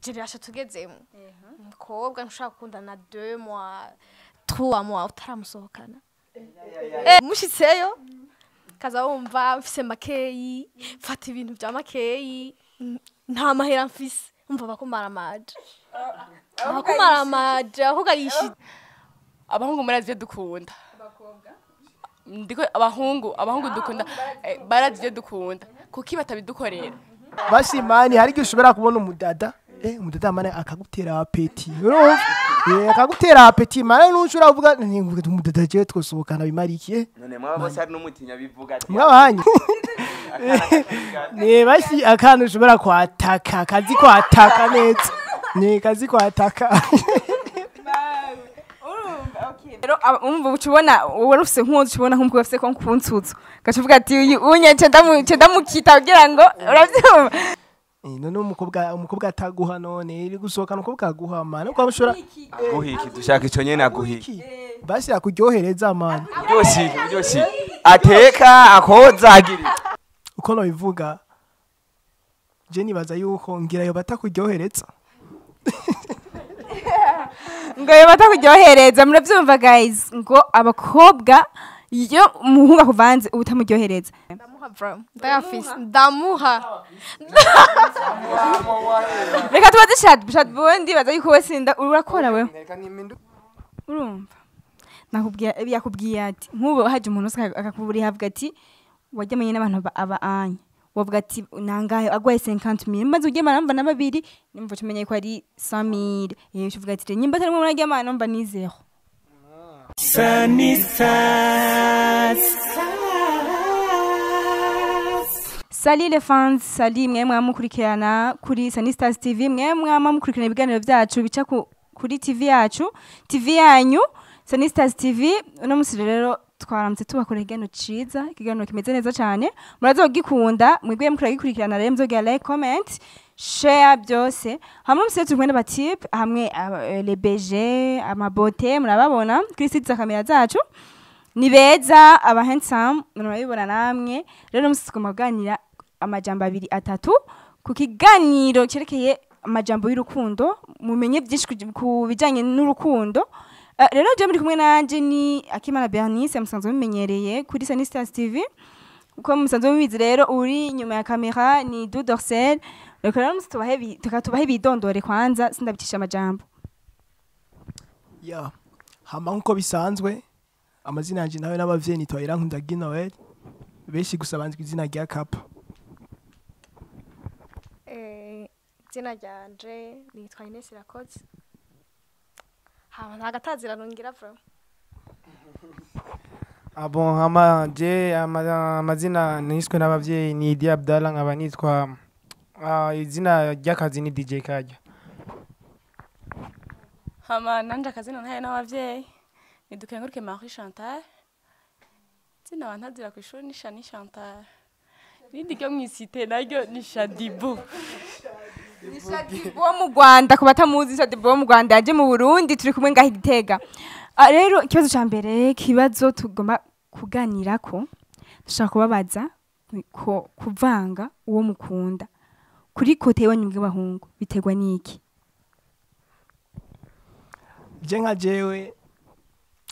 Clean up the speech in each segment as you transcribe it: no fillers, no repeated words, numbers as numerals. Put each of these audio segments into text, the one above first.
Génération tugezemo, umukobwa ntushobora gukundana 2 mois, 3 mois utaramusohokana. Mushitseyo kaza wumva mfise makeyi, mfata ibintu vya makeyi, nta mahera mfise, umva bakumaramaje, bakumaramaje ahubwo arishitse. Abahungu murazi ivyo dukunda, ndiko abahungu dukunda, barazi ivyo dukunda, kuki batabidukorera? Basi man, hari igihe ushobora kubona umudada, umudada man, akagutera appétit, urumva, akagutera appétit man, nushobora kuvuga nti umudada jewe twosohokana bimara iki? None mwaba bose hari n'umutinya bivuga ati Mwabanye ni basi akantu ushobora kwataka, kazi kwataka neza, ni kazi kwataka. Rero umva, uca ubona wari ufise nk'uwo uca ubona nk'umukobwa afise ko kuntsutsu, ugaca uvuga ati uyu unye nce ndamukita kugira ngo uravyumva. None umukobwa ataguha, none iri gusohokana umukobwa aguha man, uko ushobora Aguha iki? Dushaka ico nyene, aguha iki? Iki basi akuryohereza man. Byose iki? Byose ateka, akoza, agira iki? Uko nobivuga, je nibaza yuko ngira yo batakuryohereza. Ngo yo batakuryohereza, muravyumva guys, ngo abakobwa iyo umuhungu akuvanze uba utamuryohereza. Ndamuha bro, ndayafise, ndamuha. Reka tubaze Shad. Shad, bundi baza yuko wese urakora wewe, urumva nakubwiye, yakubwiye ati nk'ubu haje umuntu wese akakuburiha avuga ati wajyamenye n'abantu aba anya, wavuga ati nangahe agwaye 50 mille, maze uryamana numva na babiri, nimva tumenye ko ari 100 mille, uvuga ati nyimba atari mwe muraryamana numva ni zéro. Sunny Stars. Salut les fans, salut mwe mwamukurikirana kuri Sunny Stars TV, mwe mwama mukurikirana ibiganiro byacu bica kuri TV yacu, TV yanyu Sunny Stars TV. Uno musi rero twaramutse tubakorera ikiganiro ciza, ikiganiro kimeze neza cyane, muraza kugikunda mwebwe mukora gikurikirana. Rero muzogira like, comment, share, byose hamwe. Musi turi kumwe n'aba type hamwe, les BG amabote murababona kuri site za kamera zacu, ni beza, aba handsome, murabibona namwe. Rero musi tugomba kuganira amajambo abiri atatu ku kiganiro cyerekeye amajambo y'urukundo, mumenye byinshi ku bijyanye n'urukundo. Rero je muri kumwe nanje ni Akimana Bernice, musanzwe mumenyereye kuri Sunny Stars TV uko musanzwe mubizi. Rero uri inyuma ya kamera ni Du Dorsel. Reka rero musi tubahe tubahe bidondore kwanza, sindabicisha amajambo. Ya, hama nkuko bisanzwe, amazina yanje nawe n'abavyeyi nitwa Irankunda Guy Noel, benshi gusa banzwe izina rya Kapa. Izina ryanje nitwa Ines Irakoze, hama nta gatazirano ngira bro. Ah bon, hama je amazina niswe n'abavyeyi ni Idi Abdallah, nkaba nitwa izina ry'akazi ni DJ Kajya. Hama nanje akazina ntaye n'abavyeyi ni Dukenguruke Marie Chantal, izina bantazira kw'ishuri ni Shani Chantal, irindi ryo mw'isite naryo ni Shadibu. Ni Shadibu wo mu Rwanda, ku batamuzi, Shadibu wo mu Rwanda yaje mu Burundi, turi kumwe ngaho i Gitega. Rero ikibazo ca mbere, ikibazo tugomba kuganirako, dushaka kubabaza ko kuvanga uwo mukunda kuri côté iwanyu bw'abahungu biterwa n'iki? Je nka jewe,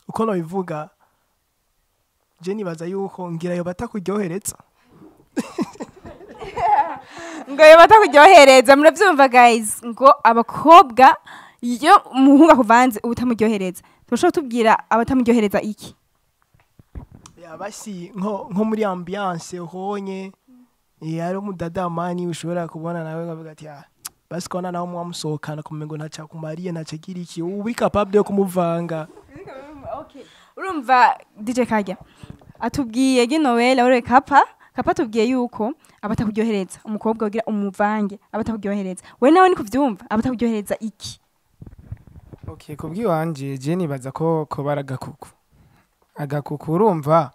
uko nobivuga, je nibaza yuko ngira yo batakuryohereza. Ngo yo batakuryohereza, muravyumva guys, ngo abakobwa iyo umuhungu akuvanze uba utamuryohereza. Turashobora tubwira abatamuryohereza iki? Ya, basi nko muri ambiance uhonye, hari umudada man ushobora kubona nawe ukavuga ati ah, basi kona nawe mwamusohokana kumengo ntaca kumariye, ntaca agira iki, uba uri capable yo kumuvanga. Urumva DJ Kajya atubwiye Noel aure Kapa, Kapa atubwiye yuko abatakuryohereza umukobwa ugira umuvange abatakuryohereza. We nawe ni kuvyumva, abatakuryohereza iki? Okay, kubwiwanje je nibaza ko kobara agakuku. Agakuku, urumva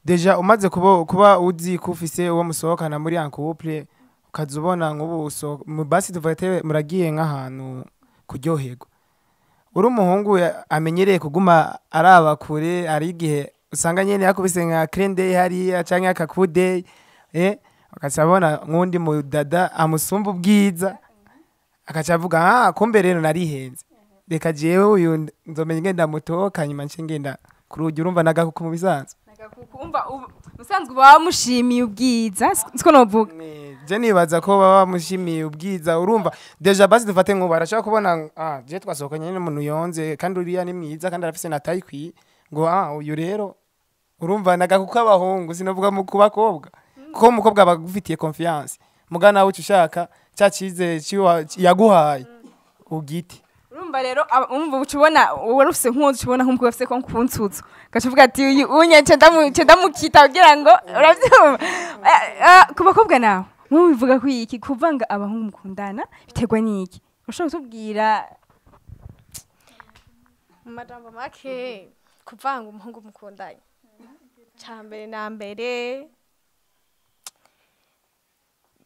déjà umaze kuba uzi ko ufise uwo musohokana muri en couple, ukaza ubona nk'ubu basi tuvate muragiye nk'ahantu kuryoherwa, uri umuhungu amenyereye kuguma araba kure, ari igihe usanga nyene yakubise nka clin d'œil hariya canke akakude, ugaca abona nk'undi mudada amusumba ubwiza. Akaca avuga ah kumbe rero narihenze. Reka jewe uyu nzomenya ngenda mutoka nyuma nce ngenda kurugi urumva nagakuku mu bisanzwe. Nagakuku umva musanzwe uba wamushimiye ubwiza siko novuga. Je nibaza ko baba bamushimiye ubwiza urumva déjà basi dufate ngo barashaka kubona ah je twasohokanye n'umuntu yonze kandi uriya ni mwiza kandi arafise na taille ikwiye ngo ah uyu rero urumva nagakuku abahungu sinovuga mu kubakobwa kuko umukobwa aba agufitiye confiance muga nawe uca ushaka cya cyizere yaguhaye ugiti. Urumva rero umva uca ubona wari ufise nk'uwo uca ubona nk'umukobwa afise ko kuntsutsu ugaca uvuga ati uyu unye nce ndamukita kugira ngo uravyumva. Ku bakobwa nawe mwe bivuga ko iki kuvanga abahungu mukundana biterwa n'iki ushobora kutubwira? Mu majambo make, kuvanga umuhungu mukundanye, ca mbere na mbere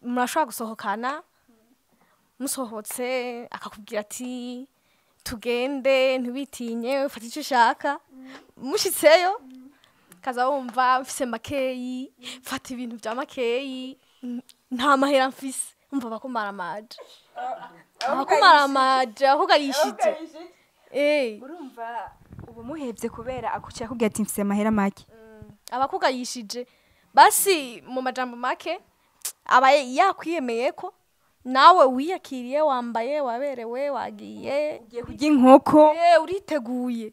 murashobora gusohokana, musohotse akakubwira ati tugende ntiwitinye ufate icyo ushaka, mushitseyo kaza wumva mfise makeyi, fata ibintu bya makeyi, nta mahera mfise, umva bakumaramaje bakumaramaje ahubwo ayishije. Urumva ubu muhevye kubera akuciye akubwira ati mfise amahera make. Abakugayishije basi mu majambo make aba yakwiyemeye ko nawe wiyakiriye, wambaye waberewe, wagiye ugiye kurya inkoko. Uriteguye,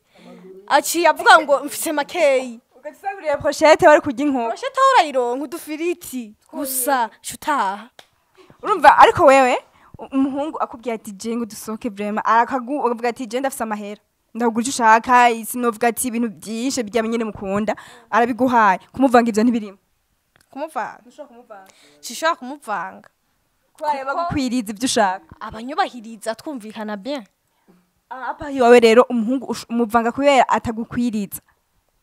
aciye avuga ngo mfise makeyi. Ugasagurira brochette bari kurya inkoko. Brochette aho urayironka udufiriti gusa shutaha. Urumva ariko wewe umuhungu akubwiye ati je ngo dusohoke vraiment arakagu ukavuga ati je ndafise amahera ndagura icyo ushaka, sinovuga ati ibintu byinshi bijyanye nyene mukunda arabiguhaye, kumuvanga ivyo ntibirimo? Kumuvanga sishobora kumuvanga. Kuko bagukwiriza ibyo ushaka. Abanyubahiriza twumvikana bien. Apa iwawe rero umuhungu umuvanga kubera atagukwiriza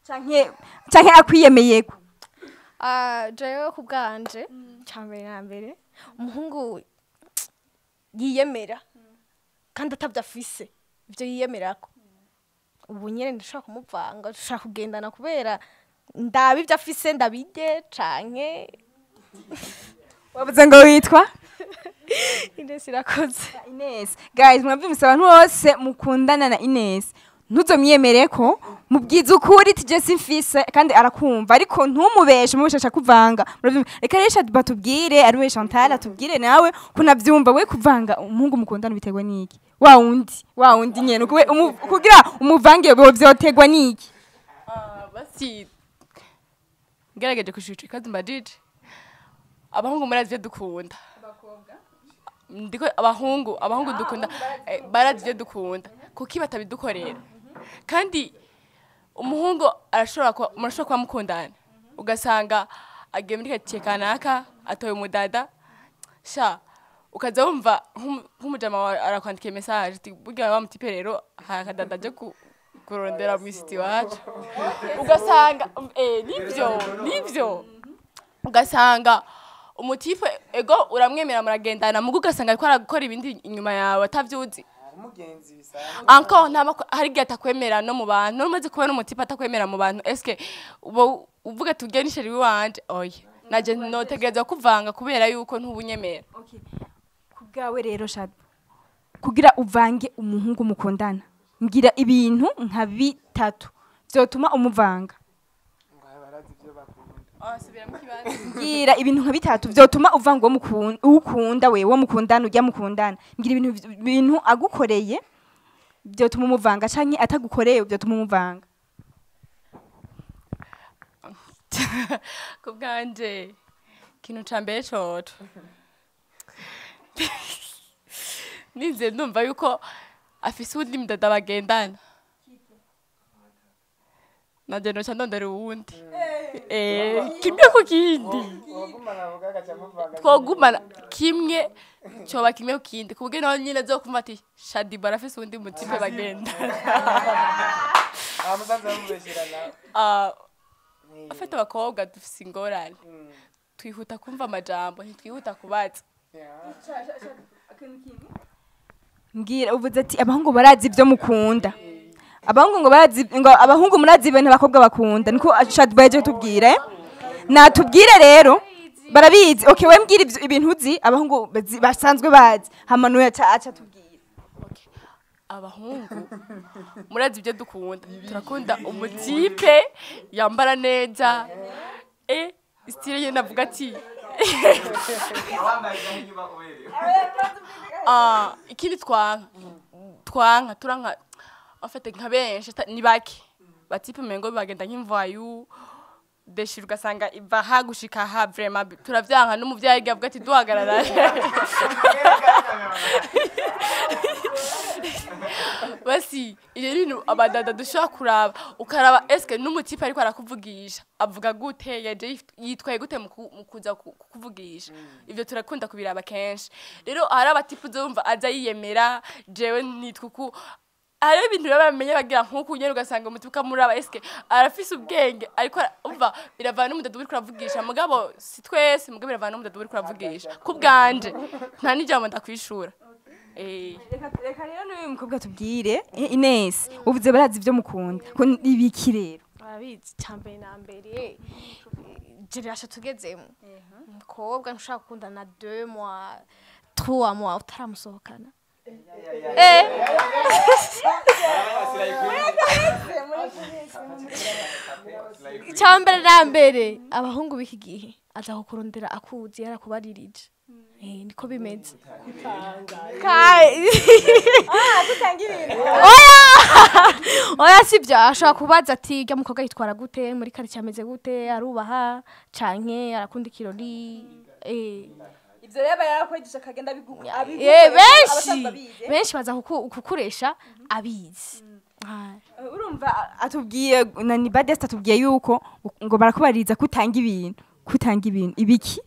canke akwiyemeyeko? Ah, jewe ku bwanje cya mbere na mbere umuhungu yiyemera kandi atabyo afise ibyo yiyemerako ubu nyene ndashobora kumuvanga, dushobora kugendana kubera ndaba ibyo afise ndabirye canke. Wavuze ngo witwa? Ines irakoze. Ines, guys, mwavyumvise, abantu bose mukundana na Ines ntuzomwiyemere ko mubwiza ukuri tije simfise kandi arakumva, ariko ntumubeshe mubeshe ashaka kuvanga. Muravyumva? Reka rero Shad batubwire, ari we Chantal atubwire nawe kunavyumva we kuvanga umuhungu mukundana biterwa n'iki, wa wundi nyene kugira umuvange bo vyoterwa n'iki? Ah, basi ngerageje kwishura ico kibazo mbajije, abahungu murazi ivyo dukunda, ndiko abahungu dukunda barazi ivyo dukunda, kuki batabidukorera? Kandi umuhungu arashobora kuba murashobora kuba mukundana ugasanga agiye muri quartier kanaka atoye umudada sha, ukaza wumva nk'umujama wawe arakwandikiye message ati burya wa mutipe rero hari akadada aje kurondera mw'isiti iwacu, ugasanga nivyo ugasanga umutipe ego uramwemera muragendana mugo ugasanga ariko aragukora ibindi inyuma yawe atavyuzi. Umugenzi bisanzwe. Encore nta hari igihe atakwemera no mu bantu, none umaze kubona umutipe atakwemera mu bantu, eske uba uvuga ati ugende chéri wanje? Oya, naje notegerezwa kuvanga kubera yuko ntubunyemera. Okay. Ku bwawe rero Shad, kugira uvange umuhungu mukundana, mbwira ibintu nka bitatu vyotuma umuvanga. Ngo barazi ibyo bakunda. Subiramo ikibazo. Mbwira ibintu nka bitatu vyotuma uvanga uwo ukunda we, uwo mukundana, ujya mukundana. Mbwira ibintu agukoreye vyotuma umuvanga canke atagukoreye vyotuma umuvanga. Ku bwanje ikintu ca mbere coco ninze ndumva yuko afise uwundi mudada bagendana, nanje noca ndondera uwundi. Kimwe ku kindi. Wagumana vuga agaca muvanga. Twogumana kimwe coba kimwe ku kindi ku buryo nawe nyine azokumva ati Shadiba arafise uwundi mutipe bagendana. Amusanze bamubeshyera nawe. Ah, afite abakobwa dufise ingorane, twihuta kumva amajambo, ntitwihuta kubaza. Mbwira, uvuze ati abahungu barazi ibyo mukunda, abahungu ngo barazi, ngo abahungu murazi ibintu abakobwa bakunda, niko Shadba yaje kutubwira, eh? Natubwire rero. Barabizi. Okay, we mbwira ibintu uzi abahungu basanzwe bazi. Hama nuya aca tubwira. Abahungu murazi ibyo dukunda, turakunda umutipe yambara neza, style ye navuga ati ikindi twanka turanka afite nka benshi ni bake batipe mengo bagenda nk'imvayu deshira ugasanga iva ha gushika ha, vraiment turavyanka n'umuvyeyi avuga ati duhagarara. Basi ibyo bintu abadada dushobora kuraba, ukaraba eske n'umutipe ariko arakuvugisha avuga gute, yaje yitwaye gute mu kuza kukuvugisha. Ivyo turakunda kubiraba kenshi. Rero hari abatipe uzumva aza yiyemera jewe nitwa uku, hariho ibintu baba bamenye bagira nk'uku nyene, ugasanga umutipe ukamuraba eske arafise ubwenge ariko umva biravana n'umudada uriko uravugisha. Mugabo si twese, mugabo biravana n'umudada uriko uravugisha. Ku bwanje nta n'ijambo ndakwishura. Reka rero n'uyu mukobwa tubwire. Ines, uvuze barazi ibyo mukunda ko ibiki rero? Barabizi. Cyambere na mbere generation tugezemo, umukobwa ntushobora gukundana 2 mois, 3 mois utaramusohokana. Icyambere na mbere abahungu b'iki gihe aza kukurondera akuzi yarakubaririje. Niko bimeze. Oya, sibyo, ashobora kubaza ati rya mukobwa yitwara gute muri quartier, ameze gute, arubaha canke arakunda ikirori. Ivyo rero yarakwegisha akagenda Benshi baza kukuresha abizi. Urumva atubwiye na ni Badest atubwiye yuko ngo barakubaririza kutanga ibintu, kutanga ibintu ibiki.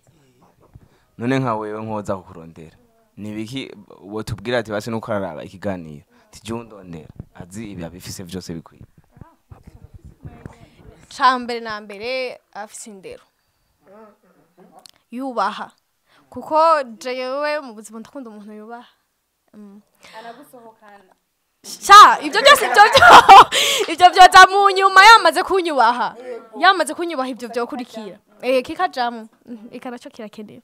None nka wewe nkoza kukurondera nibiki wotubwira ati basi nuko araraba ikiganiro tijundondera azi ibi abifise vyose bikwiye? Cambere na mbere afise indero, yubaha, kuko jewe mu buzima ndakunda umuntu yubaha. Anagusohokana. Sha ibyo byose ibyo byoza mu nyuma yamaze kunyubaha, yamaze kunyubaha ibyo byokurikira kikajamo ikanaco kirakenewe.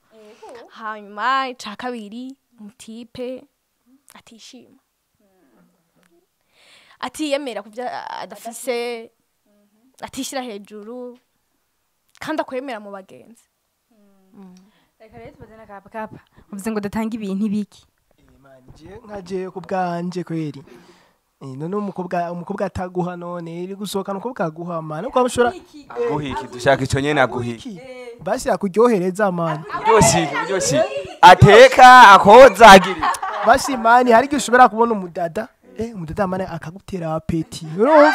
Hanyuma ica kabiri umutipe atishima, atiyemera kuvyo adafise, atishira hejuru kandi akwemera mu bagenzi. Reka rero tubaze na Kapa. Kapa uvuze ngo datanga ibintu ibiki? Nka jewe ku bwanje kweri, none umukobwa ataguha, none iri gusohokana umukobwa aguha mana uko amushora aguhiki dushaka ico nyene aguhiki basi akuryohereza mana uryoshye ateka akoza agira basi mani. Hari igihe ushobora kubona umudada umudada mana akagutera apeti, urumva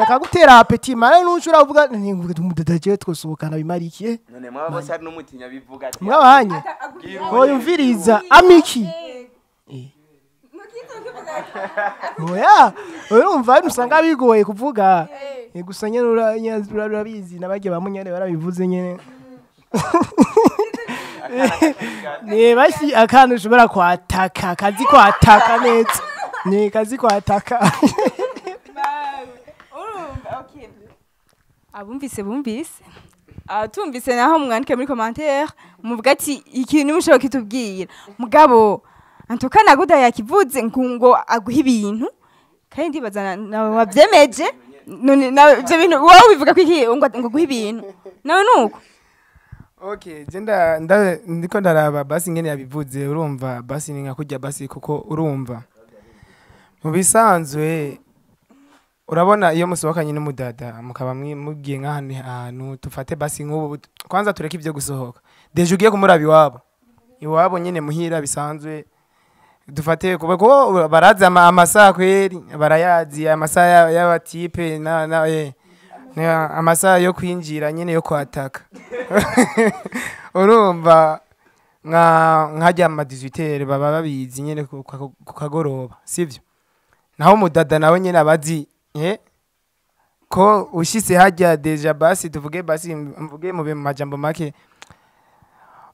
akagutera apeti mana nushobora kuvuga umudada jewe twosohokana bimara iki? None mwaba bose hari n'umutinya bivuga ati mwabanye oyumviriza amiki. Oya, urumva usanga bigoye kuvuga. Gusa nyene urabizi nabagiye bamunyane barabivuze nyene. Ne basi akantu ushobora kwataka, kazi kwataka neza. Ni kazi kwataka. Urumva okay. Abumvise bumvise. Atumvise naho mwandike muri commentaire muvuga ati ikintu mushobora kitubwira. Mugabo antuka naguda yakivuze ngo aguha ibintu kandi ndibaza nawe wabyemeje none nawe ibyo bintu wowe bivuga ko iki ngo guha ibintu nawe nuko. Okay, je ndiko ndaraba basi ngene yabivuze, urumva basi ni nka kurya basi, kuko urumva mu bisanzwe urabona iyo musohokanye n'umudada mukaba mugiye nk'ahantu ahantu tufate basi nk'ubu kwanza tureke ibyo gusohoka, deje ugiye kumuraba iwabo nyene muhira bisanzwe dufate kuba ko barazi amasaha kweri barayazi amasaha y'abatipe na amasaha yo kwinjira nyene yo kwataka. Urumva nkajya ama 18 baba babizi nyene ku kagoroba, sivyo? Naho umudada nawe nyene abazi ko ushitse hajya deja basi tuvuge basi mvuge mu majambo make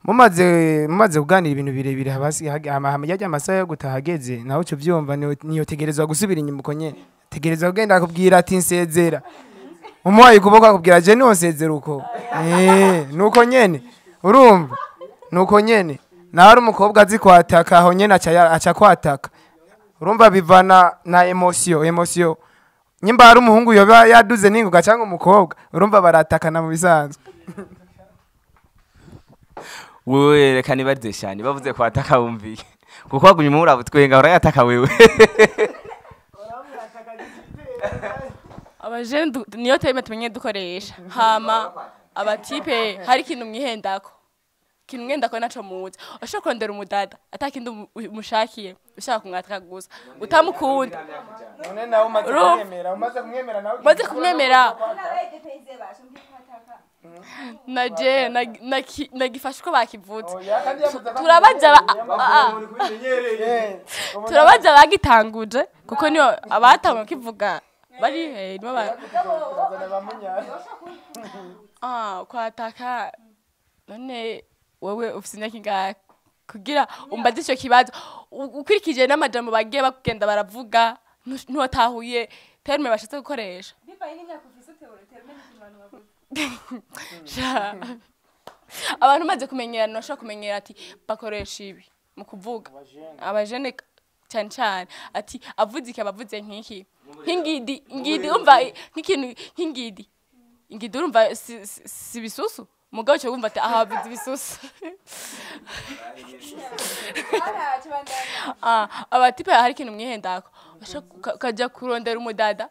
mumaze kuganira ibintu birebire hasi yajya amasaha yo gutahageze nawe uco vyumva niyo tegerezwa gusubira inyuma uko nyene tegerezwa kugenda akubwira ati nsezera umuhaye ukuboko akubwira je niho nsezera uko nuko nyene Urumva nuko nyene nawe ari umukobwa azi kwataka, aho nyene aca kwataka. Urumva bivana na emotion nyimba ari umuhungu yoba yaduze ningoga cyangwa umukobwa, urumva baratakana mu bisanzwe. Wewe reka nibarize cyane, bavuze kwataka wumviye kuko wagumye umuraba utwenga, urayataka wewe. Abajene niyo terme tumenye dukoresha. Hama abatipe hari ikintu mwihendako, ikintu mwihendako naco muzi. Ushobora kurondera umudada atakindi umushakiye, ushaka kumwataka gusa utamukunda. None nawe umaze kumwemera, umaze kumwemera nawe umaze kumwemera naje nagifashe uko bakivutse. Turabaza abagitanguje kuko niyo abatanguye kivuga bari nibo kwataka. None wewe ufise imyaka ingahe kugira umbaze ico kibazo ukurikije n'amajambo bagiye bakugenda baravuga, ntiwatahuye terme bashatse gukoresha? Abantu maze kumenyerana bashobora kumenyera ati bakoresha ibi mu kuvuga abajene cyane cyane, ati avuze iki abavuze nk'iki nk'ingidi ingidi, umva nk'ikintu nk'ingidi ingidi, urumva si bisusu mugabo cyo wumva ati aha avuze ibisusu. Abatipe hari ikintu mwihendako, ukajya kurondera umudada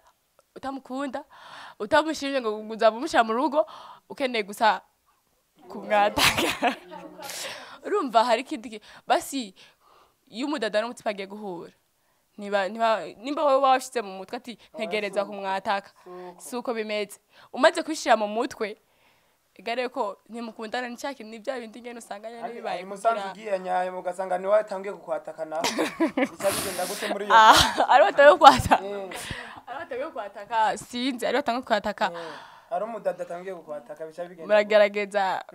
utamukunda utamushimye ngo uzaba umushyira mu rugo, ukeneye gusa kumwataka. Urumva hari ikindi basi iyo umudada n'umutipe agiye guhura, nimba wowe washyize mu mutwe ati ntegereza kumwataka, si uko bimeze. Umaze kubishyira mu mutwe igare ko ntimukundana ni cya kintu, ni bya bindi ngene usanga nyene bibaye. Musanzu ugiye nyaye mugasanga ni watangiye kukwataka nawe bica bigenda gute muri iyo? Ari batangiye kwataka, ari batangiye kwataka, sinzi ari batangiye kwataka, ari umudada atangiye kukwataka bica bigenda muragerageza.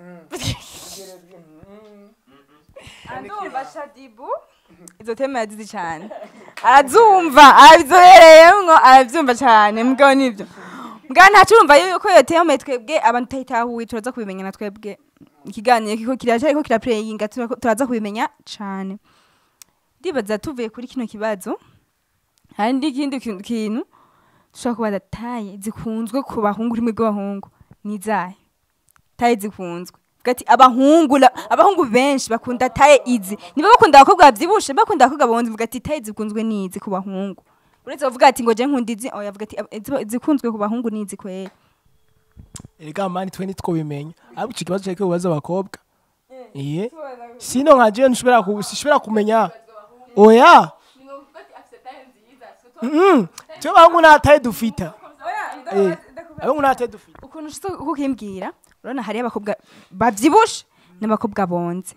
Andumva Shadibu izo tema yazizi cyane, arazumva arabizobereyemwo, arabyumva cyane mugabo nibyo mbwa ntacurumva yuko iyo tema twebwe abantu tutayitahuye, turaza kubimenya na twebwe ikiganiro kiko kiracyariko kiraplayinga, turaza kubimenya cyane. Ndibaza tuvuye kuri kino kibazo hari n'ikindi kintu dushobora kubaza. Taye zikunzwe ku bahungu rimwe rw'abahungu ni izahe taye zikunzwe? Ati abahungu benshi bakunda taye izi, niba bakunda abakobwa bavyibushe, bakunda abakobwa bonze, vuga ati taye zikunzwe ni izi ku bahungu. Uretse kuvuga ati ngo je nkunda izi, oya vuga ati zikunzwe ku bahungu ni izi kwera. Erega mani twe nitwo bimenya, ariko ico kibazo cyariko kubaza abakobwa. Iye sino nka je nshobora kumenya. Oya twe bahungu nta taye dufita. Abahungu nta taye dufita. Ukuntu ushitse kukimbwira, urabona hariyo abakobwa bavyibushe n'abakobwa bonze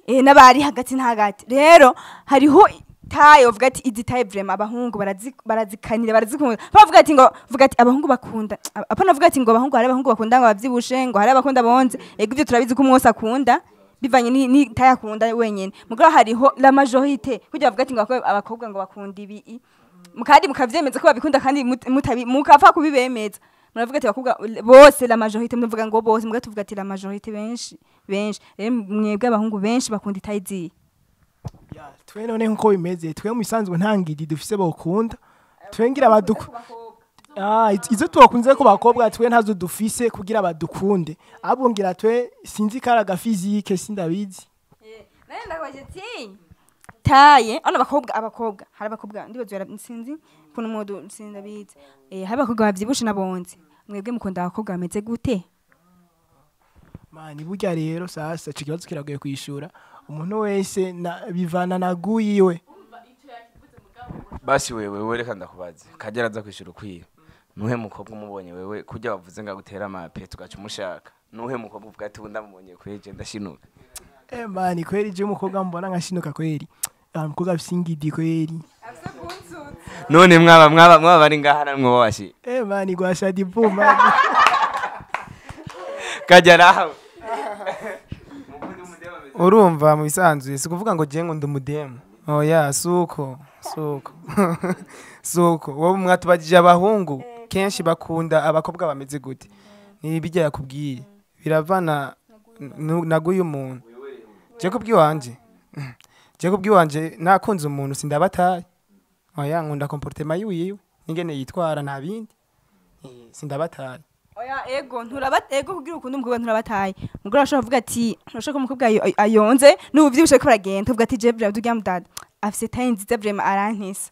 n'abari hagati na hagati. Rero hariho taye uvuga ati izi taye vraiment abahungu barazikanira barazikunda. Bavuga ati ngo vuga ati abahungu bakunda, apana vuga ati ngo abahungu hari abahungu bakunda ngo bavyibushe, ngo hari abakunda bonze. Ego ivyo turabizi ko umwose akunda bivanye ni taye akunda wenyene. Mugabo hariho la majorité kugira bavuga ati ngo abakobwa ngo bakunda ibi, mukandi mukavyemeza ko babikunda kandi mutabi mukapfa kubibemeza. Muravuga ati abakobwa bose la majorité, muvuga ngo bose, mugabo tuvuga ati la majorité benshi benshi. Rero mwebwe abahungu benshi bakunda itaye izihe? Twe none nkuko bimeze, twe mu isanzwe nta ngidi dufise bokunda, twe ngira baduku izo tubakunze ku bakobwa twe ntazo dufise kugira badukunde. Abo ngira twe sinzi karaga physique sindabizi. Nane ndabaje ati taye ana abakobwa hari abakobwa ndibazwera sinzi kuno modo sindabizi. Hari abakobwa bavyibushe nabonze, mwebwe mukunda abakobwa bameze gute? Mani burya rero sasa ico kibazo kiragoye kwishura, umuntu wese bivana na guyiwe. Basi wewe reka ndakubaze, kajya araza kwishura ukwiye. Nuhe mukobwa umubonye wewe kujya bavuze ngo agutera amape tugaca umushaka, nuhe mukobwa uvuga ati ndamubonye kweje ndashinuka? Mani kweri je umukobwa mbona nkashinuka kweri, umukobwa afise ingidi kweri. None mwaba bari ngaha namwe babashi. Mani gwa Shadibu mani. Kajya raha. Urumva mu bisanzwe si kuvuga ngo je ngo ndi umudemu. Oya suko suko suko. Wowe mwatubajije abahungu kenshi bakunda abakobwa bameze gute, ni bijya yakubwiye biravana Naguye umuntu je kubwiwanje, je kubwiwanje nakunze umuntu sindabataye. Oya, nkunda comportement yiwiwe ningene yitwara, nta bindi. Sindabataye. Oya, ego nturaba, ego kugira ukunde umukobwa nturabataye. Mugore ashobora kuvuga ati urashaka umukobwa ayonze n'ubu vyibushe ko baragenda, uvuga ati je vraiment turya mudada afise taille nziza, vraiment arantesa.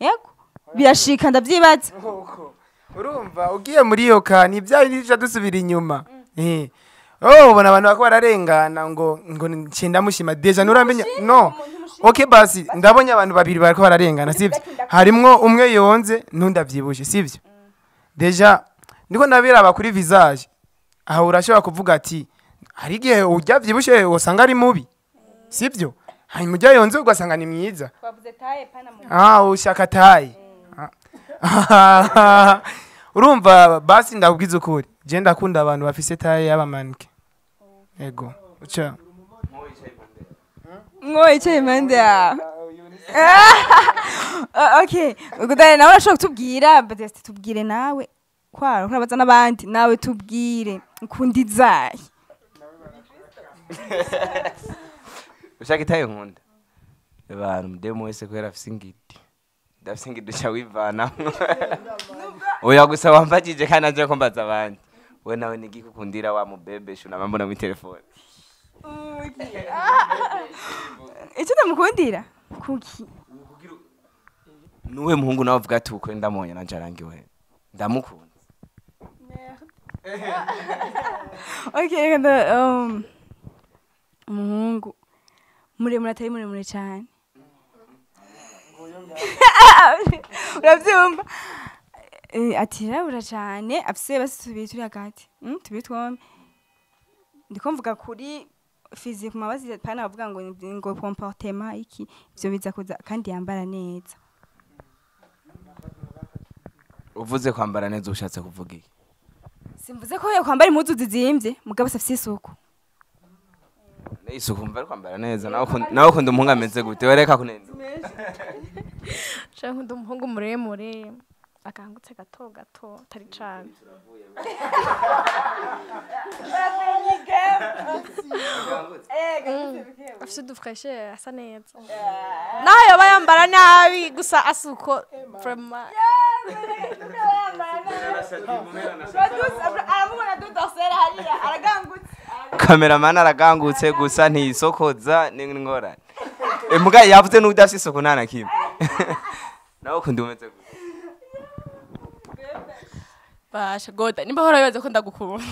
Yego, birashika, ndavyibaza. Urumva ugiye muri iyo ka ni bya bindi duca dusubira inyuma. Oh, ubona abantu bako bararengana ngo nce ndamushima déjà nuramenya no. Okay, basi ndabonye abantu babiri bariko bararengana, sivyo? Harimwo umwe yonze nundi avyibushe, sivyo? Déjà ndiko ndabiraba kuri visage aho, urashobora kuvuga ati hari igihe urya vyibushe usanga ari mubi, sivyo? Hanyuma urya yonze ugasanga ni mwiza. Twavuze taille, pana mu Ah, ushaka taille. Ah. Urumva basi ndakubwiza ukuri, je ndakunda abantu bafise taille y'abamanike. Ego uca mwo yicaye impande yawe. Ah, okay, ubwo dare nawe urashobora kutubwira, Badeste, tubwire nawe kwaro urabaza n'abandi, nawe tubwire ukunda izayi. Ushaka i taille nkunda abantu umudemu wese kubera afise ingidi, ndafise ingidi uca wivanamwo. Oya, gusa wambajije kandi naje ko mbaza abandi. We nawe nigiki ukundira wa mubebesha unama mbona muri telefone? Icyo ndamukundira kuki? Nuwe muhungu nawe avuga ati ukuri ndamubonye nanje arangiwe ndamukunda. Okay, reka umuhungu muremure, atari muremure cyane, urabyumva. Atirabura cyane, afise basi tubiri turi hagati. Tubiri twombi. Ndiko mvuga kuri physique, mabazi pana bavuga ngo comportement iki, ivyo biza kuza, kandi yambara neza. Uvuze kwambara neza ushatse kuvuga iki? Simvuze ko yo kwambara impuzu zizimvye, mugabo se afise isuku. Isuku mva ari kwambara neza. Nawe ukunda umuhungu ameze gute? Wereka kunenza. Nshaka nkunda umuhungu muremure akangutse gato gato, atari cane. Afise udufreshe, asa neza, naho yoba yambara nabi, gusa asuko vraiment. Aramubona dudosera hariya aragangutse. Kameramani aragangutse gusa ntiyisokoza, ni ingorane. Muga yavuze n'udafise isuku nta na kimwe. Nawe ukunda umeze gute? Basha goda nimba hora bibaza ko ndagukunda,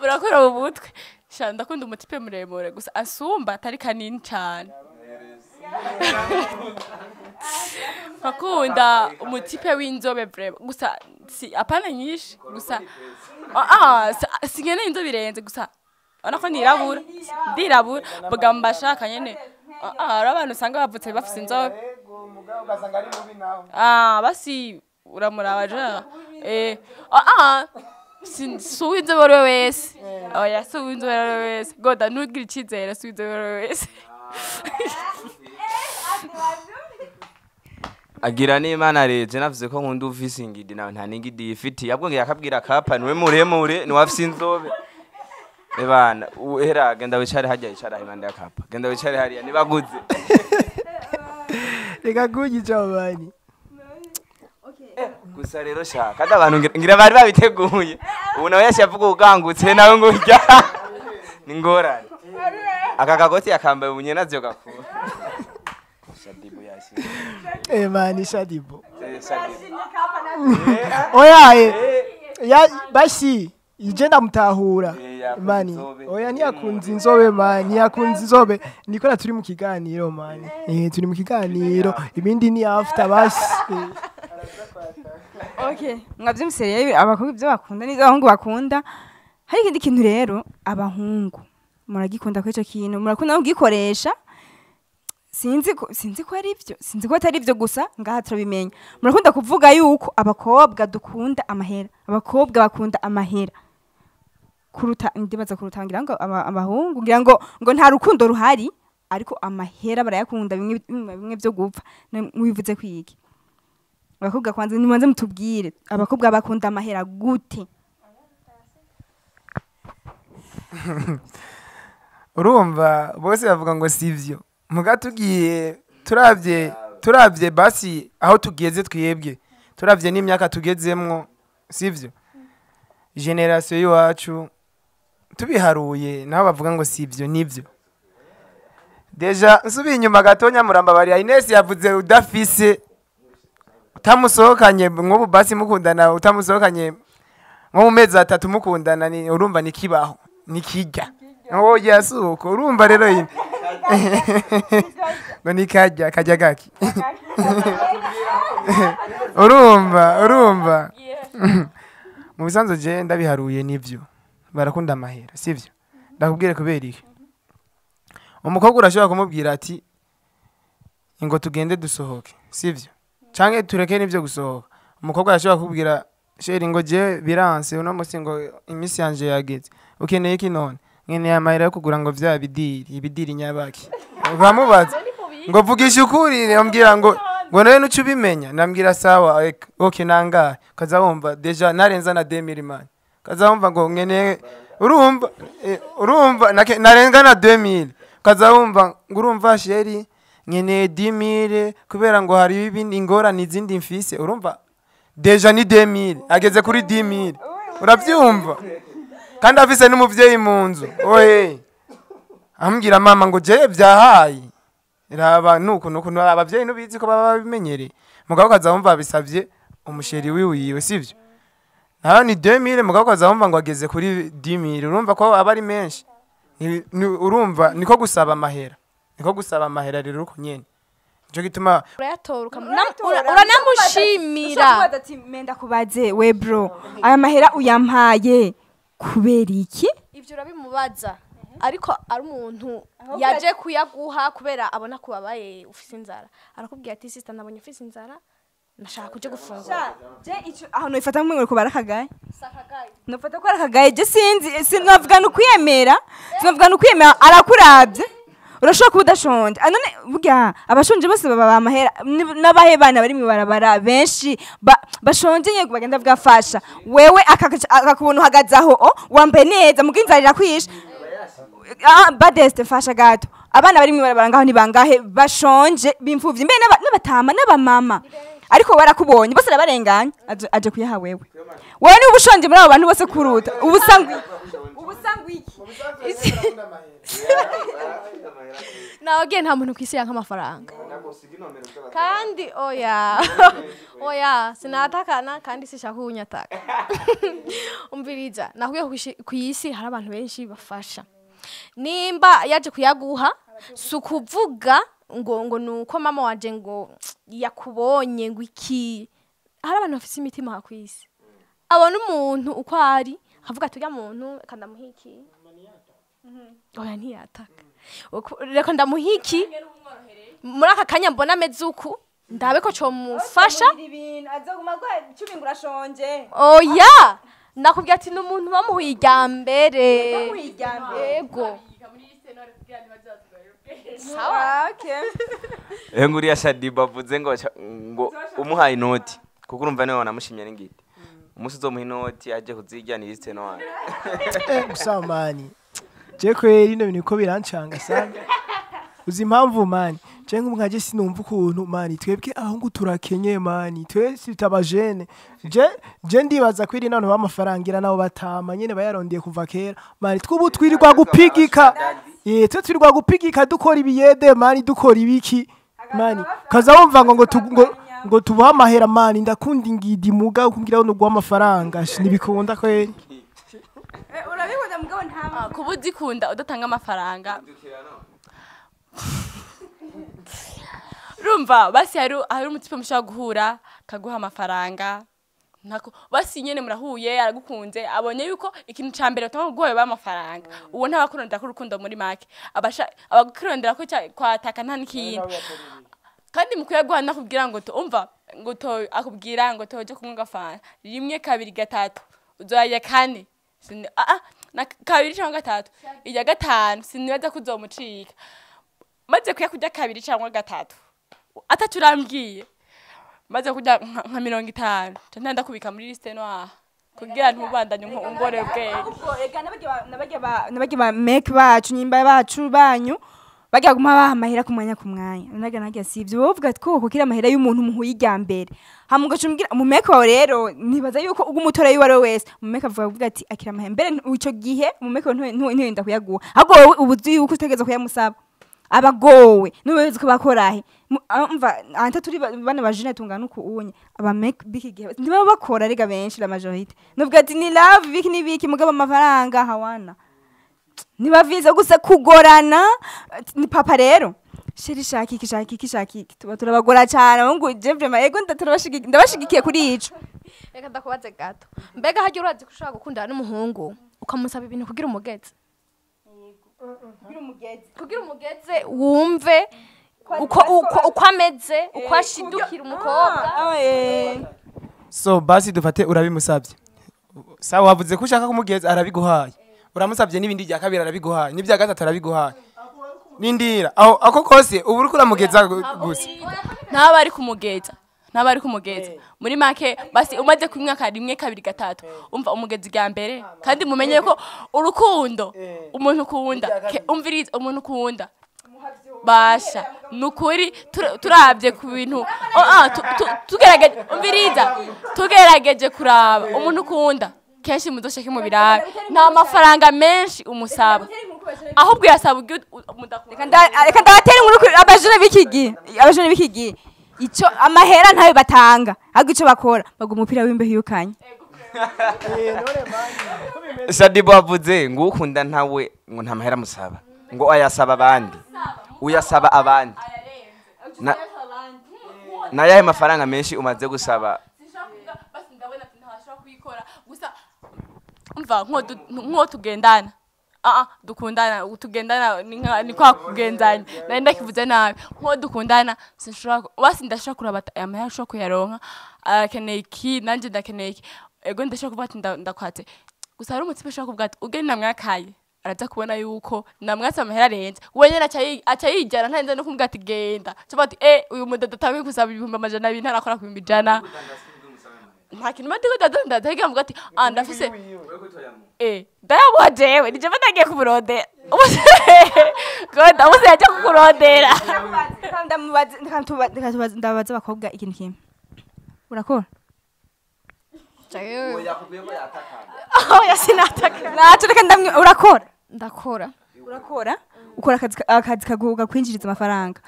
urakora mu mutwe. Sha, ndakunda umu type muremure gusa asumba, atari kanini cyane. Nkakunda umu type w'inzobe vraiment, gusa si apana nyinshi gusa. Ah, sinkeneye inzobe irenze gusa, urabona ko nirabura, ndirabura bwa mbashaka nyene. Ah, hari abantu usanga bavutse bafise inzobe. Ah, basi uramuraba ja si uw'inzobe uwo ari we wese. Oya, si uw'inzobe uwo ari we wese. Goda ntugire icyizere, si uw'inzobe uwo ari we wese. Agira n'Imana reje navuze ko nkunda ufise ingidi, nawe nta n'ingidi yifitiye. Ahubwo akabwira kapa niwe muremure, niwe afise inzobe. Ebana uhera genda wicare hajya, yicara impande ya kapa, genda wicare hariya nibaguze. Reka kunyica bani. Gusa rero shaka kandi abantu ngira bari babiteguye. Ubu nawe yaciye avuga ugangutse, nawe ngo urya ni ngorane. Aka kagoti yakambaye ubunye navyo gakura. Shadibu yashimye. Mani Shadibu. Shadibu. Oya, ya basi ije ndamutahura. Yakunze mani inzobe. Oya, ntiyakunze inzobe mani, ntiyakunze inzobe. Nikora turi mu kiganiro mani, turi mu kiganiro, ibindi ni after basi. Okay, mwavyumvise rero, abakobwa ibyo bakunda n'ibyo abahungu bakunda. Hari ikindi kintu rero, abahungu muragikunda ko ico kintu murakunda no kugikoresha. Sinzi ko ari byo, sinzi ko atari byo, gusa ngaha turabimenya. Murakunda kuvuga yuko abakobwa dukunda amahera, abakobwa bakunda amahera kuruta, ndibaza kuruta ngira ngo abahungu, ngira ngo nta rukundo ruhari, ariko amahera barayakunda bimwe bimwe bimwe byo gupfa. Mubivuze kwiki abakobwa? Kwanza nimubanze mutubwire, abakobwa bakunda amahera gute? Urumva bose bavuga ngo sivyo, muga tugiye turavye basi aho tugeze twebwe, turavye n'imyaka tugezemwo, sivyo, génération y'iwacu tubiharuye, naho bavuga ngo sivyo nivyo. Déjà nsubiye inyuma gatonya, murambabarira, Ines yavuze udafise, utamusohokanye nk'ubu basi mukundana, utamusohokanye nko mu mezi 3 mukundana, ni urumva nikibaho nikijya oya suko. Urumva rero yine ngo nikajya kajya gaki. Urumva mu bisanzwe je ndabiharuye nivyo, barakunda amahera, sivyo? Ndakubwire kubera iki. Umukobwa urashobora kumubwira ati ngo tugende dusohoke, sivyo, canke tureke n'ivyo gusohoka. Umukobwa arashobora kukubwira: "Chéri, ngo je biranse uno musi, ngo imisi yanje yageze." "Ukeneye iki none?" "Nkeneye amahera yo kugura ngo vya bidiri." Ibidiri nyabaki? Ukamubaza ngo vugisha ukuri, ambwira ngo nawe nuca ubimenya. Nambwira sawa, okay, nangahe? Kaza wumva déjà narenza na 2000 man, kaza wumva ngo nkeneye, urumva, urumva narenga na 2000, kaza wumva ngo urumva chéri, nkeneye 10000 kubera ngo hari ibindi ingorane izindi mfise. Urumva déjà ni 2000, ageze kuri 10000, uravyumva, kandi afise n'umuvyeyi mu nzu. Oye, ambwira mama ngo je vyahaye, raba nuko nuko abavyeyi nubizi ko baba babimenyereye. Mugabo kaza wumva bisavye umu chéri wiwiwe, sivyo, naho ni 2000, mugabo kaza wumva ngo ageze kuri 10000. Urumva ko aba ari menshi. Urumva niko gusaba amahera, niko gusaba amahera rero uko nyene, nico gituma Urayatora uranamushimira. Ushobora ati menda kubaze we bro, aya mahera uyampaye kubera iki? Ivyo urabimubaza, ariko ari umuntu yaje kuyaguha kubera abona kubabaye, ufise inzara, arakubwira ati: "Sister, nabonye ufise inzara, nashaka kuja gufungura." Je ico aho nofata nk'umwe ko barakagaye, nofata ko arakagaye. Je sinzi, sinavuga nukwiyemera, sinavuga nukwiyemera. Arakuravye, urashobora kuba udashonje. Ah, none burya abashonje bose baba amahera? N'abahe bana bari mw'ibarabara benshi bashonje nyene bagenda bwafasha wewe, akakubona uhagaze aho, oh, wambaye neza, muga inzara irakwishe. Ah, badeste fasha gato, abana bari mw'ibarabara ngaho ni bangahe bashonje bimfuvye mbe n'abatama n'abamama? Ariko warakubonye bose arabarenganya, aje kuyaha wewe. Wewe niba ushonje muri abo bantu bose kuruta, ubusa ngwiki? Nawe nta muntu kwisi yanka amafaranga, kandi oya oya, sinatakana kandi sishaka kunyataka. Umviriza, nakubwiye ko kw'isi hari abantu benshi bafasha. Nimba yaje kuyaguha, si ukuvuga ngo nuko mama wanje ngo yakubonye ngo iki. Hari abantu bafise imitima aha kw'isi, abona umuntu uko ari akavuga ati: "Urya muntu reka ndamuha iki." Oya, ntiyataka. Reka ndamuha iki muri aka kanya mbona ameze uku, ndabe ko comufasha. Ibintu azoguma guha 10 ngo urashonje. Oya, nakubwira ati ni umuntu bamuhuye irya mbere. Yego. Sawa, okay. Eh, nguriya Shadiba avuze ngo umuhaye inoti, kuko urumva niwe wanamushimye n'ingiti, umunsi uzomuha inoti aje kuzirya ni liste noire. Gusa man, je kweri ino bintu ko birancanga sana. Uzi impamvu man? Je nk'umwaje sinumva ukuntu man twebwe aho ngo turakenye man, twese tutabajene. Je ndibaza ko iri nano b'amafaranga nabo batama nyene bayarondeye kuva kera man. Twubu twirirwa gupigika, twe twirirwa gupigika, dukora ibiyede man, dukora ibiki man, kaza wumva ngo tubuhe amahera man. Ndakunda ingidi, muga kumbwira ngo guha amafaranga ntibikunda kweri. Urabikunda mugabo nta Ah, kuba uzikunda udatanga amafaranga, urumva basi hari umu type mushobora guhura akaguha amafaranga ntako, basi nyene murahuye, aragukunze, abonye yuko ikintu ca mbere utanga kuguha yoba amafaranga. Uwo ntabakurondera ko urukundo, muri make abasha abakurondera ko kwataka, nta n'ikindi. Kandi mu kuyaguha nakubwira ngo umva ngo to akubwira ngo toje kunywa agafanta rimwe, kabiri, gatatu, uzoyarya kane. Na kabiri cyangwa gatatu, irya gatanu sinibaza ko uzomucika. Maze kuyakurya kabiri cyangwa gatatu atatu, urambwiye maze kurya nka 50, nca ndakubika muri liste noire. Kugira ntubandanye ungore ubwenge. Ega nabajya ba make bacu nyimba bacu banyu bajya guma baha amahera ku mwanya ku mwanya, naga najya si ibyo bavuga ati ko kukira amahera y'umuntu muhuye ijya mbere, hama ugaca mu make wawe. Rero nibaza yuko ubwo umutora yuwo ari we wese mu make avuga ati akira amahera mbere, ico gihe mu make ntiwenda kuyaguha, ahubwo wowe uba uzi yuko utegereza kuyamusaba, abagowe n'ubuyobozi ko bakorahe. Umva anta turi bana bajene tungana uku unye, aba make biki gihe ntibaba bakora rega benshi, la majorité nuvuga ati ni love biki nibiki, mugabo amafaranga hawana, nibaviza gusa kugorana. Ni papa rero chéri, shaka iki, shaka iki, shaka iki, tuba turabagora cyane abahungu. Je vraiment ego ndabashigikiye kuri ico. Reka ndakubaze gato, mbega harya urazi ko ushobora gukundana n'umuhungu ukamusaba ibintu kugira umugeze wumve uko ameze, uko ashidukira umukobwa? So basi dufate urabimusabye, sawa, wavuze ko ushaka kumugeza, arabiguhaye, uramusabye n'ibindi bya kabiri arabiguhaye, n'ibya gatatu arabiguhaye, nindira aho ako kose ubu uriko uramugeza gusa. Ntaba ari kumugeza, ntaba ari kumugeza. Muri make basi umaze ku mwaka rimwe, kabiri, gatatu, umva umugezi bwa mbere. Kandi mumenye ko urukundo umuntu ukunda umviriza, umuntu ukunda basha nukuri turavye ku bintu, oh, ah, tugerageje, umviriza, tugerageje kuraba umuntu ukunda kenshi muzoshake mu birabe, nta mafaranga menshi umusaba, ahubwo yasaba ubwo mudakunda. Reka ndabatera inkuru kuri abajene b'iki gihe ico amahera ntayo batanga, ahubwo ico bakora bagura umupira w'imbeho iyo ukanye. Shadibo avuze ngo ukunda ntawe ngo nta mahera amusaba, ngo ayasaba abandi, uyasaba abandi. Nayahe mafaranga menshi umaze gusaba? Sinshobora kuvuga, basi ndabona ati ntashobora kuyikora gusa. Umva nko tugendana, ah ah, dukundana, tugendana ni kwa kugenzanya, nari ndakivuze nabi. Nko dukundana sinshobora basi ndashobora kuraba ati aya mahera ashobora kuyaronka, arakeneye iki, nanjye ndakeneye iki. Ego ndashobora kuvuga ati ndakwatse gusa. Hari umutima ushobora kuvuga ati ugeni namwakaye, araza kubona yuko namwatse amahera arenze, wenyene aca yijyana, ntarenze no kumubwira ati genda. Aca ati uyu mudodo atanguye gusaba 100,200, ntarakora ku 100,000, nta kintu mba ndiko ndadandaza. Ariko mvuga ati ah ndafise, ndayamuha jewe, nije mba ndagiye kumurondera goda, ubuse yaje kukurondera. Ndabaza abakobwa ikintu kimwe, urakora? Oya, sinataka. Naco reka ndamwe, urakora? Ndakora. Urakora, ukora akazi kakwinjiriza amafaranga.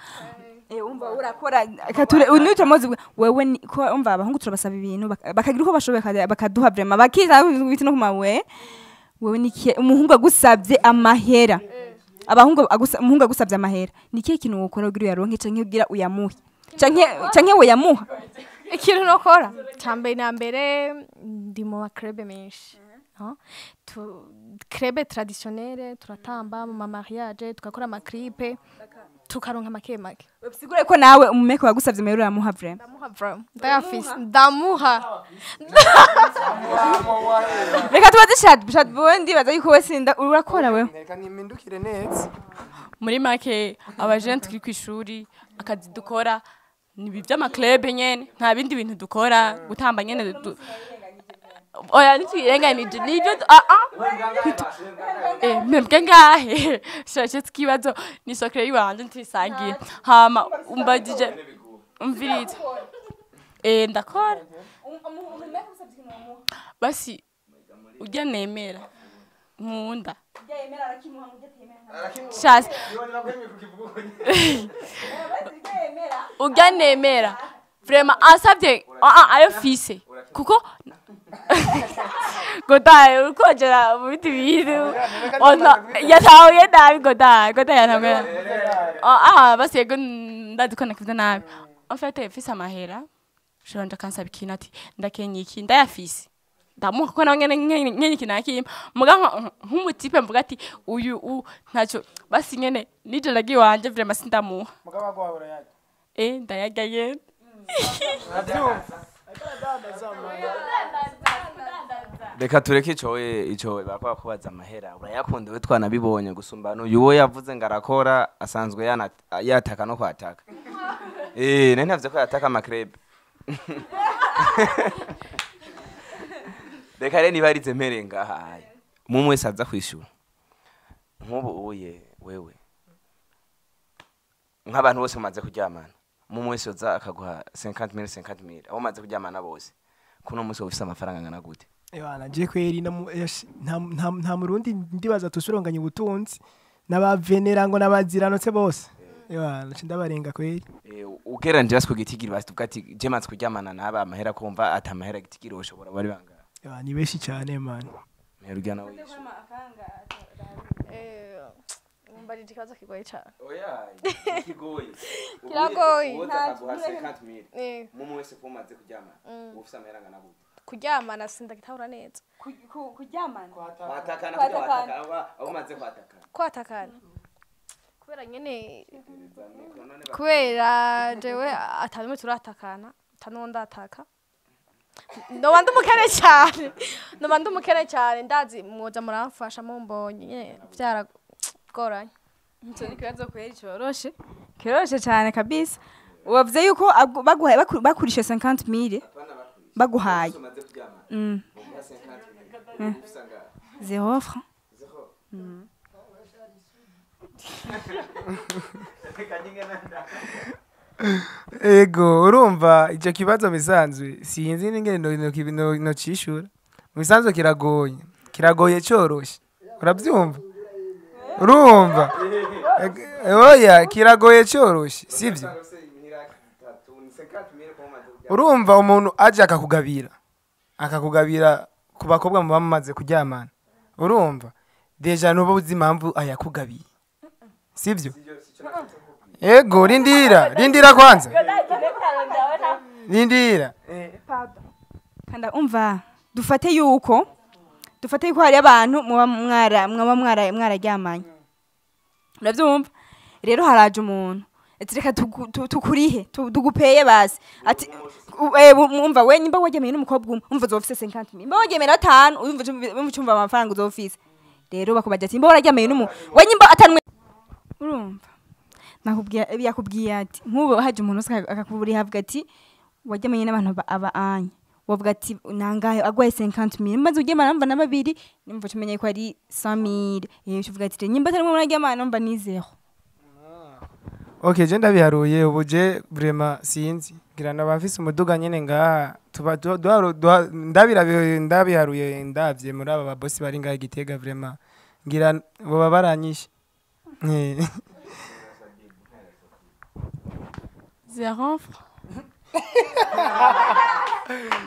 Umva urakora kature unitamazi wewe ko umva abahungu turabasaba ibintu bakagira uko bashoboye bakaduha vraiment, bakiza biti no kumawe. Wewe ni umuhungu agusabye amahera, abahungu umuhungu agusabye amahera, ni kihe kintu wokora kugira uyaronke canke kugira uyamuhe canke we yamuha? Ikintu nokora cya mbere na mbere, ndi mu ma club menshi. Ah, club traditionnelle, turatamba mu ma mariage, tugakora ama clip, tukaronka make make. Bisigure ko nawe umumeko wagusabye amahera uramuha vraiment? Ndamuha vraiment, ndayafise, ndamuha. Reka tubaze Shad. Shad, bundi baza yuko wese urakora wewe? Reka nimindukire neza. Muri make abajene turi ku ishuri, akazi dukora ni ibi by'ama club nyene, nta bindi bintu dukora, gutamba nyene. Oya, ntitwirenganije nibyo ah ah. Mwebwe ngahe shashe twibazo ni secret yiwanje ntisangiye. Hama umbagije, umviriza, ndakora basi ujya nemera nkunda shasi ujya nemera vraiment ansabye ayo fise, kuko godaye urikogera mu bindi bintu ona yatahuye nabi. Godaye, godaye yatahuye. Basi yego, ndazi ko nakivuze nabi. En fait fise amahera shonje akansaba ikintu ati ndakenye iki, ndayafise, ndamuha, kuko nawe nyene nkenye ikintu nakimpa. Muga nk'umu type mvuga ati uyu ntacyo, basi nyene nije nagiye iwanje vraiment sindamuha. Mugabo wawe urayarya? Ndayarya nyene. Reka tureke ico bakwa kubaza amahera urayakunda, we twanabibonye gusumba n'uyu we yavuze ngo arakora, asanzwe yataka no kwataka. Nari navuze ko yataka ama club. Reka rero nibarize mpere ngaha mumwe wese aza kwishura nk'ubu uye wewe nk'abantu bose mumaze kuryamana mumwe wese uza akaguha 50000 50000 abo mumaze kuryamana bose kuno munsi ufise amafaranga angana gute? Ebana je kweri nta murundi ndibaza tusuronganya ubutunzi n'abavenera ngo n'abaziranotse bose. Ebana ndabarenga kweri. Ugereranyije basi ku gitigiri basi tuvuga ati je maze kuryamana n'aba amahera kumva ati amahera gitigiri ushobora bari bangana. Ebana ni benshi cyane man. Mperugya nawe yishu. Mbajije ikibazo kigoye cyane. Oya, kigoye. Kiragoye. Uwoza akaguha 50000. Mumwe wese kumaze kuryamana ufise amahera angana gute? Kuryamana sindagitahura neza. Kuryamana kwatakana kwatakana abo umaze kwatakana. Kwatakana. Kubera nyene kubera jewe atanumwe turatakana atanuwo ndataka. Noba ndi umukene cyane. Noba ndi umukene cyane ndazi mwoza muramfasha mumbonye nyene byaragoranye. Icyo ni ikibazo kweri cyoroshe. Kiroroshe cyane kabisa. Wavuze yuko baguhaye bakurisha 50000 baguhaye. 0 franc. Ego urumva icyo kibazo bisanzwe sinzi n'ingene no cishura. Mu bisanzwe kiragoye. Kiragoye cyoroshe. Urabyumva? Urumva? Oya kiragoye cyoroshe, sivyo? Urumva umuntu aje akakugabira. Akakugabira ku bakobwa muba mumaze kuryamana. Urumva? Deja nubo uzi impamvu ayakugabiye. Sivyo? Ego rindira, rindira kwanza. Rindira. Kanda umva dufate yuko hari abantu muba mwara mwararyamanye. Uravyumva? Rero haraje umuntu ati reka tukurihe tugupeye basi ati umva we nyimba wagemeye n'umukobwa umwe umva uzofise 50000 imba wagemera 5 umva umva amafaranga uzofise. Rero bakubaje ati imba wararyameye n'umu we nyimba atanwe. Urumva nakubwiye yakubwiye ati nkubo haje umuntu akakuburi havuga ati wagemeye n'abantu aba anya wavuga ati nangahe agwaye 50000 maze ugemana mva na babiri nimva tumenye ko ari 100000 uvuga ati nyimba atari muraryamana mva ni 0. Okay, je ndabiharuye ubu je vraiment sinzi ngira nabafise umuduga nyene ngaha tuba ndabiharuye ndavye muri aba babosi bari ngaha Gitega vraiment ngira boba baranyishe. 0 franc.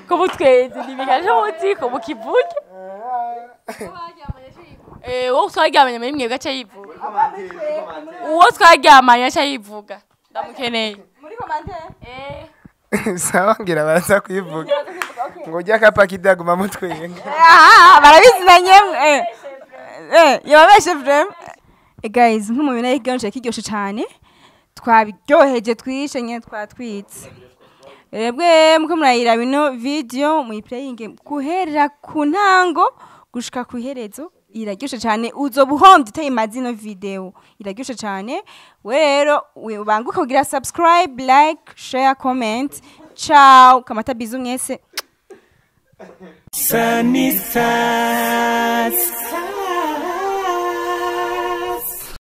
Como tweze nibikaje muti ko mukivuge. Uwo twaryamanye muri mwebwe aca yivuga. Uwo twaryamanye aca yivuga. Ndamukeneye. Muri commentaire. Sawa ngira baraza kwivuga. Ngo ujya akapa kidaguma mutwenga. Barabizinanye yababeshe vraiment. Guys nk'umubina y'iganje kiryoshe cyane. Twabiryoheje twishe nye twatwitse. Rebwe muko murayira bino video muyiplayinge guhera ku ntango gushika ku iherezo iraryoshe cyane uzobuhombye utayimaze ino video iraryoshe cyane. We rero ubanguke kugira subscribe, like, share, comment. Ciao kamata bizu mwese. Sunny Stars.